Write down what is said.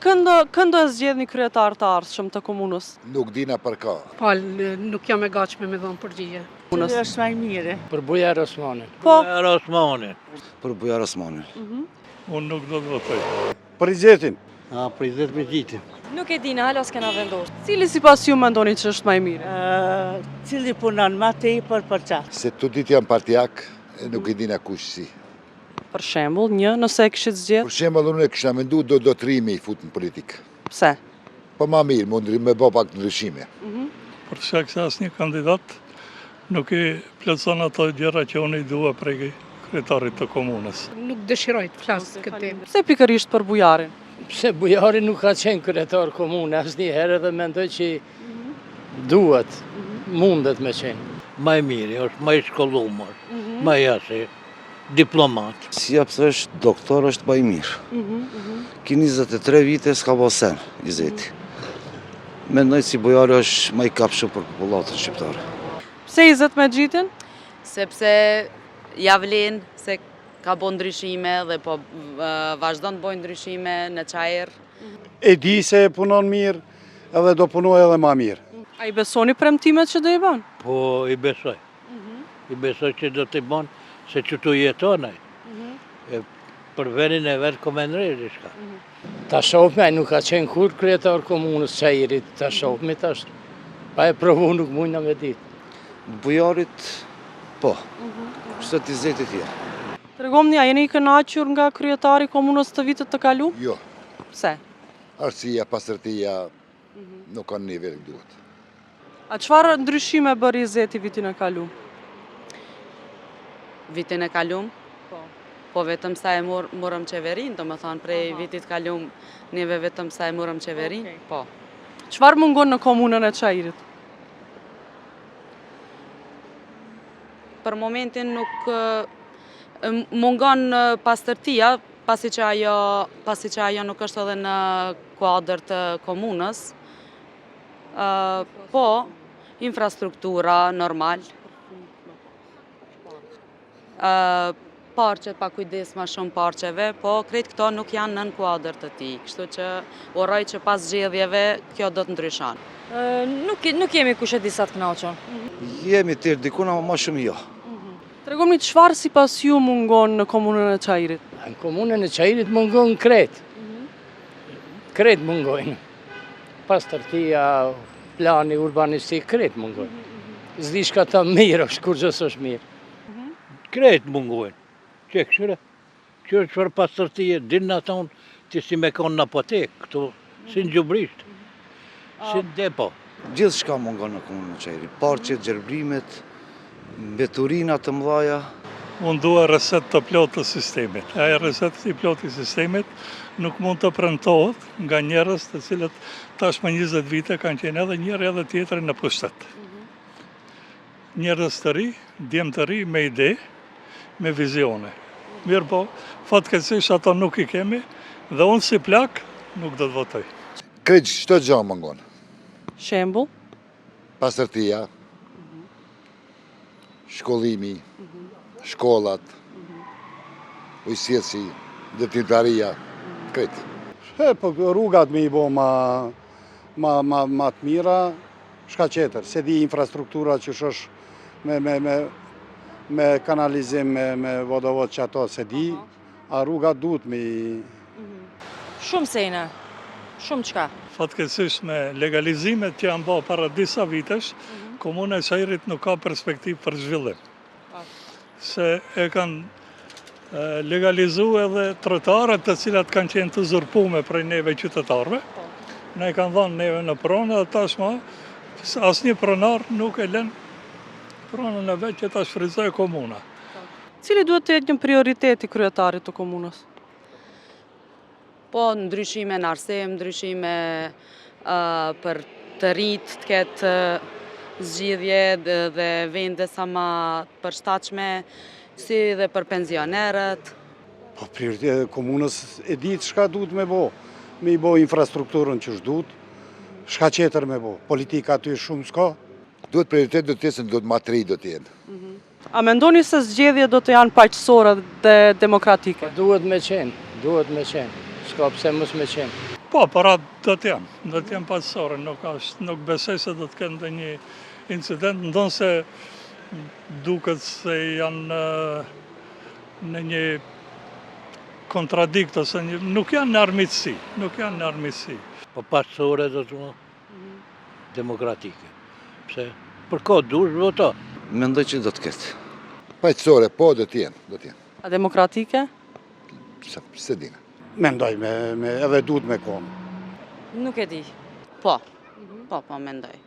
Kënd do, kënd do e zgjedhni kryetar të ardhshëm të komunës? Nuk dina për ka. Fal, nuk jam e gatshme me dhënë përgjigje. Cili është ma i miri? Për Bujar Osmanin. Po. Bujar Osmanin. Për Bujar Osmanin. Mhm. Unë nuk do të votoj. Për Izetin. A, për Izet Mexhitin. Nuk e dina, hala s'kena vendosur. Cili sipas ju mendoni që është ma i miri? Cili punon ma tepër për qatë? Se të dytë janë partiak, nuk e dina kush si. Për shembull, një, nëse e kishit zgjedh? Për shembull, unë e kisha mendu do do të ri me i fut në politikë. Pse? Po ma mirë, mund me bo pak ndryshime. Mhm. Për shkak se asnjë kandidat nuk i plotëson ato gjëra që unë i dua prej kryetarit të komunës. Nuk dëshiroj të flas këtë temë. Pse pikërisht për Bujarin? Pse Bujari nuk ka qenë kryetar komune asnjëherë dhe mendoj që duhet, mundet me qenë. Ma i miri, është ma i shkollum, mhm. ma i asi, diplomat. Si ja pse është doktor është ma i mirë. Mhm, mhm. Ki 23 vite s'ka bo sen, Izeti. Mendoj si Bujari është ma i kapshëm për popullatën shqiptare. Pse Izet Mexhitin? Sepse ja vlen se ka bo ndryshime dhe po vazhdon të bojë ndryshime në Çair. E di se punon mirë edhe do punojë edhe ma mirë. A i besoni premtimet që do i bën? Po, i besoj. Mhm. I besoj që do t'i bën, se qëtu jeton ai. Mhm. E për venin e vet ka me ndreq diçka. Mhm. Ta shohmi, ai nuk ka qenë kurrë kryetar komunës Çairit, ta shohmi tash. Pa e provu nuk mujna me ditë. Bujarit, po. Kështu të Izetit jo. Tregomni, a jeni i kënaqur nga kryetari i komunës të vitit të kalum? Jo. Pse? Arsyeja, pastërtia, nuk kanë nivel duhet. A çfarë ndryshime bëri Izeti vitin e kalum? Vitin e kalum? Po. Po vetëm sa e mor, morëm qeverinë, domethanë prej vitit kalum, neve vetëm sa e morëm qeverinë, po. Çfarë mungon në komunën e Çairit? Për momentin nuk mungon pastërtia, pasi që ajo, pasi që ajo nuk është edhe në kuadër të komunës. Po, infrastruktura normal. Parqet pa kujdes ma shumë parqeve, po krejt këto nuk janë nën kuadër të tij, kështu që uroj që pas zgjedhjeve kjo do të ndryshon. Nuk, nuk jemi kush e di sa të kënaqur. Jemi tërë dikun, ama ma shumë jo. Tregomni çfarë sipas ju mungon në komunën e Çairit? Në komunën e Çairit mungon krejt. Krejt mungojnë. Pastërtia, plani urbanistik, krejt mungojnë. S'di çka të mirë është, kurgjë s'është mirë. Krejt mungojnë. Që kqyre? Kqyre çfarë pastërtie, din në tonë, ti si me konë në apotekë, këtu, si në gjubrishtë, si në depo. Gjithçka mungon në komunën e Çairit, parqet, gjelbrimet, mbeturina të mëdhaja. Unë dua reset të plotë të sistemit. Ai reset i plotë i sistemit nuk mund të premtohet nga njerëz të cilët tashmë 20 vite kanë qenë edhe njëri edhe tjetri në pushtet. Njerëz të ri, djem të ri me ide, me vizione. Mirëpo, fatkeqësisht ato nuk i kemi dhe unë si plak nuk do të votoj. Krejt çdo gjë mungon. Shembull? Pastërtia, shkollimi, shkollat, ujësjellësi, ndërtimtaria, krejt. E, po rrugat me i bo ma, ma, ma, ma të mira, shka qetër, se di infrastruktura që është me, me, me, me kanalizim, me, me vodovod që ato, se di, a rrugat duhet me i... Mhm. Shumë sene, shumë çka. Fatkeqësisht me legalizimet që janë ba para disa vitesh, mhm. komuna e Çairit nuk ka perspektivë për zhvillim. Se e kanë legalizu edhe trotuaret të cilat kanë qenë të uzurpume prej neve qytetarëve. Po. Na e kanë dhënë neve në pronë dhe tashmë asnjë pronar nuk e lën pronën e vet që ta shfrytëzojë komuna. Po. Cili duhet të jetë një prioritet i kryetarit të komunës? Po, ndryshime në arsim, ndryshime për të rinjtë të ketë zgjidhje dhe vende sa ma të përshtatshme, si dhe për pensionerët. Po, prioritet e komunës e di çka duhet me bo, me i bo infrastrukturën qysh duhet, shka qetër me bo, politika aty shumë s'ka. Duhet prioritet do të jetë se duhet ma të ri do të jenë. Mhm. A mendoni se zgjedhjet do të janë paqësore dhe demokratike? Po duhet me qenë, duhet me qenë, s'ka pse mos me qenë. Po, para do të jenë, do të jenë paqësore, nuk është, nuk besoj se do të kenë ndonjë incident, ndonëse duket se janë në një kontradikt ose një, nuk janë në armiqësi, nuk janë në armiqësi. Po paqësore do të më demokratike. Pse? Për ko dush voto. Mendoj që do të ketë. Paqësore, po, do të jenë, do të jenë. A demokratike? Se, s'e dina. Mendoj, me, me, edhe duhet me konë. Nuk e di. Po, po, po, mendoj.